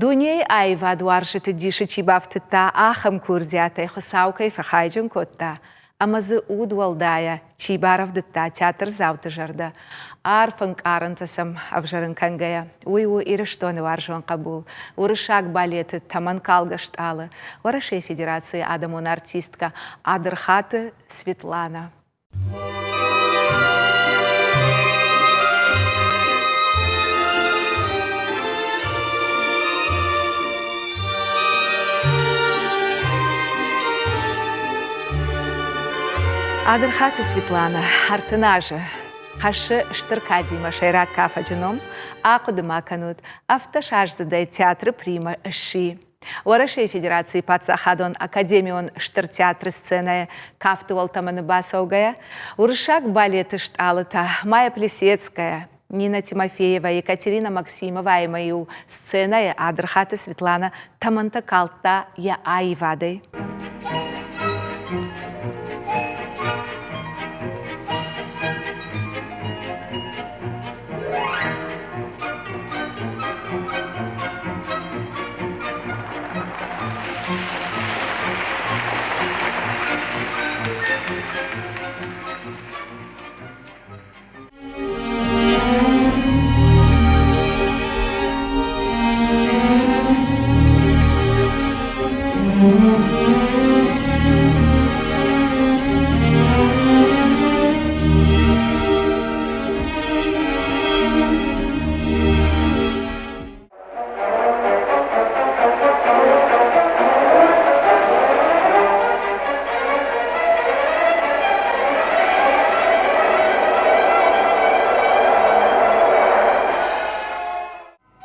Дунейы аивадуарзджыты дисы чи бафтыдта, ахӕм курдиатӕй Хуыцау кӕй фӕхайджын кодта ӕмӕ дзы удуӕлдайӕ чи барӕвдыдта театрдзауты зӕрдӕ, арф ӕнкъарӕнтӕ сӕм ӕвзӕрын кӕнгӕйӕ, уый у Ирыстоны уарзон хъӕбул, уырыссаг балеты тӕмӕнкалгӕ стъалы, Уӕрӕсейы Федерацийы адӕмон артисткӕ Адырхаты Светланӕ. Адырхаты Светланӕ 30 азы хӕссы стыр кадимӕ сӕйраг кафӕджы ном. Ахъуыды ма кӕнут, ӕвддӕсаздзыдӕй театры примӕ сси. Уӕрӕсейы Федерацийы паддзахадон академион Стыр театры сценӕйы кафты уӕлтӕмӕны бацӕугӕйӕ, уырыссаг балеты стъалытӕ Майя Плесецкая, Нина Тимофеева, Екатерина Максимоваимӕ-иу сценӕйы Адырхаты Светланӕ тӕмӕнтӕ калдта йӕ аивадӕй.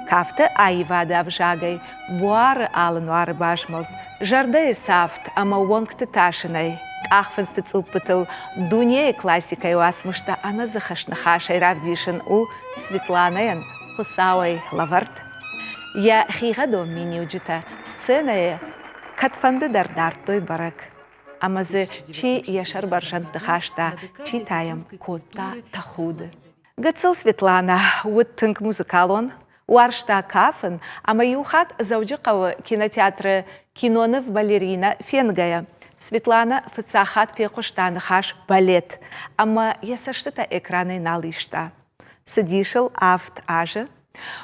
Кафты аивады ӕвзагӕй буары алы нуары базмӕлд, зӕрдӕйы сӕфт ӕмӕ уӕнгты тасынӕй, къахфындзты цъуппытыл дунейы классикӕйы уацмыстӕ ӕнӕдзыхӕс ныхасӕй равдисын у Светланӕйӕн Хуыцауӕй лӕвӕрд. Йӕ хигъӕдон миниуджытӕ сценӕйы кӕдфӕнды дӕр дардтой бӕрӕг. Ӕмӕ дзы чи йӕ сӕр бӕрзӕндты хаста, чи та йӕм кодта тӕхуды. Гыццыл Светланӕ уыд тынг музыкалон, уарзта кафын ӕмӕ иу хатт Дзӕуджыхъӕуы кинотеатры киноныв «Балерина» фенгӕйӕ, Светланӕ фыццаг хатт фехъуыста ныхас «балет» ӕмӕ йӕ цӕстытӕ экранӕй нал иста. Цыдис ыл авд азы.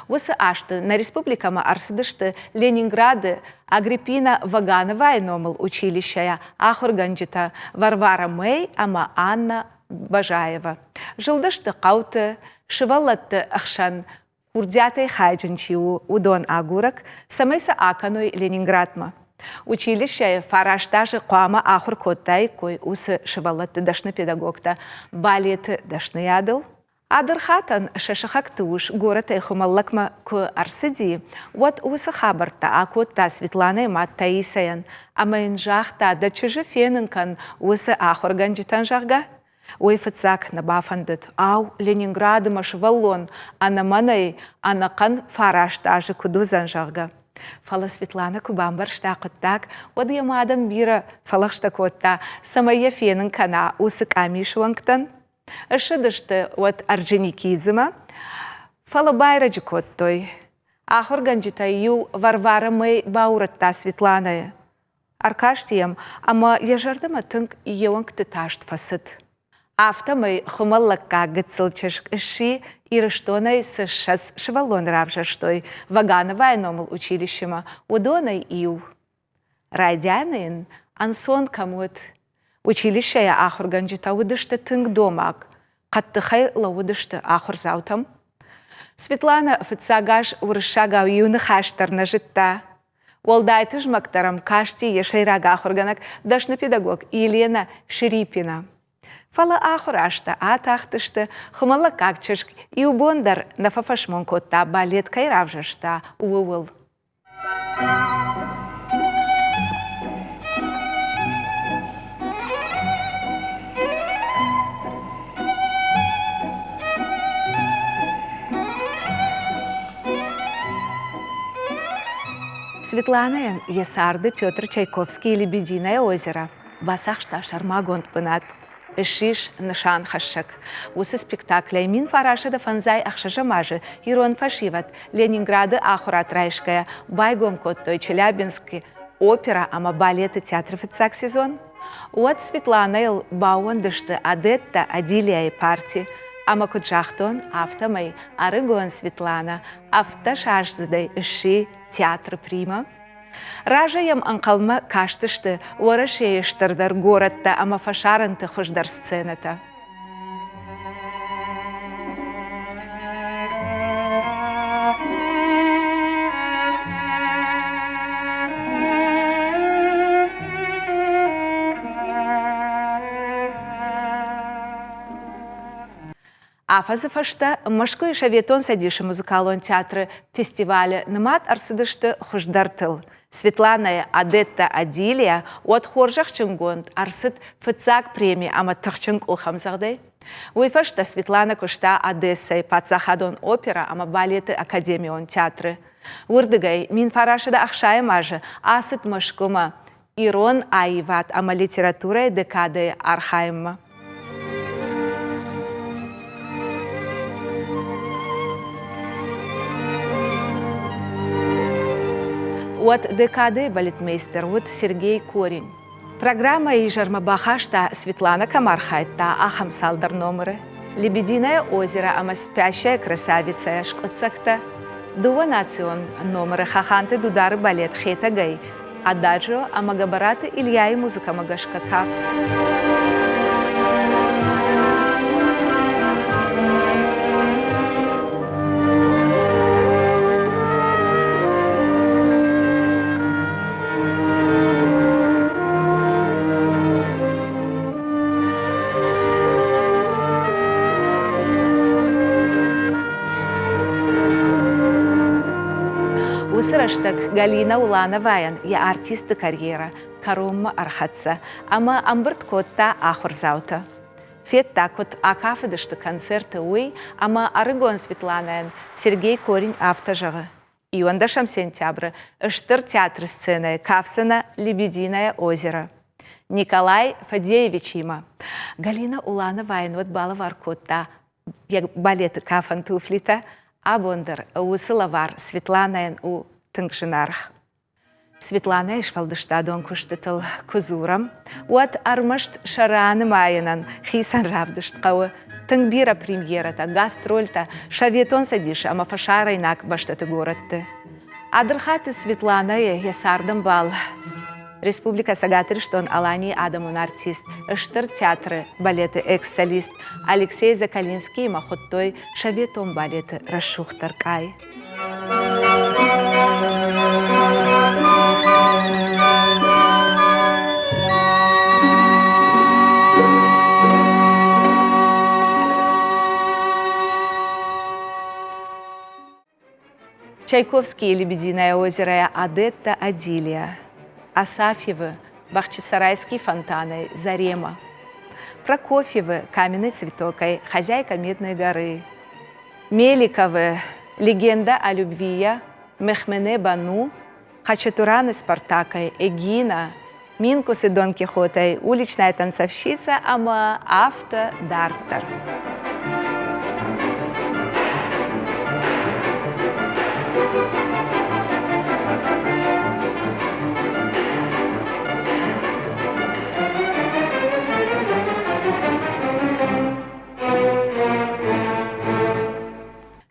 Уыцы азты нӕ республикӕмӕ ӕрцыдысты Ленинграды Агриппина Вагановайы номыл училищӕйӕ ахуыргӕнджытӕ Варвара Мэй ӕмӕ Анна Бажаева. Зылдысты хъӕуты, сывӕллӕтты ӕхсӕн курдиатӕй хайджын чи у, уыдон агурӕг, цӕмӕй сӕ акӕной Ленинградмӕ. Училищӕйы фараст азы хъуамӕ ахуыр кодтаиккой уыцы сывӕллӕтты дӕсны педагогтӕ балеты дӕсныйадыл. Адырхатӕн сӕ сыхӕгты ус горӕтӕй Хуымӕллӕгмӕ куы ӕрцыди, уӕд уыцы хабӕрттӕ акодта Светланӕйы мад Таисӕйӕн ӕмӕ йын загъта, дӕ чызджы фенын кӕн уыцы ахуыргӕнджытӕн, зӕгъгӕ. Уый фыццаг нӕ бафӕндыд, ау, Ленинграды мӕ сывӕллон ӕнӕмӕнӕй ӕнӕхъӕн фараст азы куыд уыдзӕн, зӕгъгӕ. Фӕлӕ Светланӕ куы бамбӕрста хъуыддаг, уӕд йӕ мадӕн бирӕ фӕлӕгъстӕ кодта, цӕмӕй йӕ фенын кӕна уыцы къамисы уӕнгтӕн. Ссыдысты уӕд Орджоникидземӕ, фӕлӕ байрӕджы кодтой. Ахуыргӕнджытӕй иу Варвара Мэй баурӕдта Светланӕйы. Ӕркасти йӕм ӕмӕ йӕ зӕрдӕмӕ тынг йе уӕнгты таст фӕцыд. Афтӕмӕй хуымӕллӕггаг гыццыл чызг сси, Ирыстонӕй цы 20 сывӕллоны равзӕрстой Вагановайы номыл училищемӕ, уыдонӕй иу. Райдианы йын ӕнцон кӕм уыд. Училищӕйы ахуыргӕнджытӕ уыдысты тынг домаг, хъӕддыхӕй лӕууыдысты ахуырдзаутӕм. Светланӕ фыццаг аз уырыссагау иу ныхас дӕр нӕ зыдта. Уӕлдай тызмӕгдӕр ӕм касти йӕ сӕйраг ахуыргӕнӕг, дӕсны педагог Елена Шерипина. Фӕлӕ ахуыр азтӕ атахтысты, хуымӕллӕггаг чызг иу бон дӕр нӕ фӕфӕсмон кодта, балет кӕй равзӕрста, ууыл. Светланӕйӕн йӕ царды Петр Чайковскийы «Лебединое озеро» бацахста сӕрмагонд бынат, ссис нысанхӕссӕг. Уыцы спектаклӕй 1956 азы ирон фӕсивӕд Ленинграды ахуырад райсгӕйӕ байгом кодтой Челябинскы оперӕ ӕмӕ балеты театры фыццаг сезон. Уӕд Светланӕйыл баууӕндысты Адетта Адилияйы парти, ӕмӕ куыд загътон, афтӕмӕй ӕрыгон Светланӕ ӕвддӕсаздзыдӕй сси театры прима. Разӕй йӕм ӕнхъӕлмӕ кастысты Уӕрӕсейы стырдӕр горӕттӕ ӕмӕ фӕсарӕнты хуыздӕр сценӕтӕ. Афӕдзы фӕстӕ Мӕскуыйы Советон Цӕдисы музыкалон театры фестивалы нымад ӕрцыдысты хуыздӕртыл. Светланӕйы Адетта Адилия уӕд хорзӕхджынгонд ӕрцыд фыццаг преми ӕмӕ тыхджын къухӕмдзӕгъдӕй. Уый фӕстӕ Светланӕ куыста Одессӕйы паддзахадон оперӕ ӕмӕ балеты академион театры. Уырдыгӕй 1960 азы ацыд Мӕскуымӕ ирон аивад ӕмӕ литературӕйы декадӕйы архайынмӕ. Уӕд декадӕйы балетмейстер уыд Сергей Корень. Программӕйы изӕрмӕ бахаста, Светлана кӕм архайдта, ахӕм цалдӕр номыры. Лебединое озеро ӕмӕ Спящая красавица скъуыддзӕгтӕ, дыууӕ национ номыры Хаханты Дудары балет Хетӕгӕй Ададжо ӕмӕ Гӕбӕраты Ильяйы музыкӕмӕ гӕсгӕ кафт. Уыцы рӕстӕг Галина Улановайӕн йӕ артисты карьерӕ кӕронмӕ ӕрхӕццӕ ӕмӕ ӕмбырд кодта ахуырдзаутӕ. Федта, куыд акафыдысты концерты, уый, ӕмӕ ӕрыгон Светланӕйӕн Сергей Корень афтӕ зӕгъы: Иуӕндӕсӕм сентябры Стыр театры сценӕйы кафдзынӕ «Лебединое озеро». Николай Фадеевичимӕ. Галина Улановайӕн уӕд балӕвар кодта йӕ балеты кафӕн туфлитӕ. Абон дӕр уыцы лӕвар Светланӕйӕн у тынг зынаргъ. Светланӕйы сфӕлдыстадон куыстытыл куы дзурӕм, уӕд ӕрмӕст сӕ ранымайынӕн хицӕн равдыст хъӕуы. Тынг бирӕ премьерӕтӕ, гастрольтӕ Советон Цӕдисы ӕмӕ фӕсарӕйнаг бӕстӕты горӕтты. Адырхаты Светланӕйы йӕ цардӕмбал Республикӕ Цӕгат Ирыстон-Аланийы адӕмон артист, Стыр театры балеты экс-солист Алексей Закалинскиимӕ хуыдтой советон балеты рӕсугъддӕр къай. Чайковскийы «Лебединое озеро» Адетта Адилия, Асафьевы Бахчисарайский фонтанӕй Зарема, Прокофьевы «Каменный цветок»-ӕй «Хозяйка Медной горы», Меликовы «Легенда о любви» Мехмене Бану, Хачатураны Спартакӕй Эгина, Минкусы Дон Кихотӕй Уличная танцовщица ӕмӕ афтӕ дарддӕр.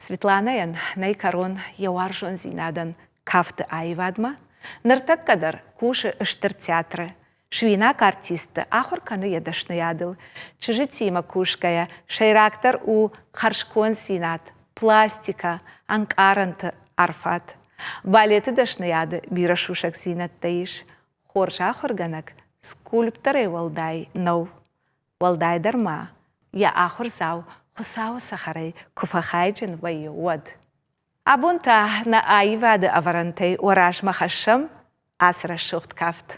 Светланӕйӕн нӕй кӕрон йӕ уарзондзинадӕн кафты аивадмӕ. Ныртӕккӕ дӕр кусы Стыр театры. Суинаг артистты ахуыр кӕны йӕ дӕсныйадыл. Чызджытимӕ кусгӕйӕ, сӕйрагдӕр у хӕрзконддзинад, пластикӕ, ӕнкъарӕнты арфад. Балеты дӕсныйады бирӕ сусӕгдзинӕдтӕ ис. Хорз ахуыргӕнӕг скульпторӕй уӕлдай нӕу. Уӕлдайдӕр ма йӕ ахуырдзау Хуыцауы цӕхӕрӕй куы фӕхайджын вӕййы, уӕд. Абон та нӕ аивады ӕвӕрӕнтӕй уӕ размӕ хӕссӕм ацы рӕсугъд кафт.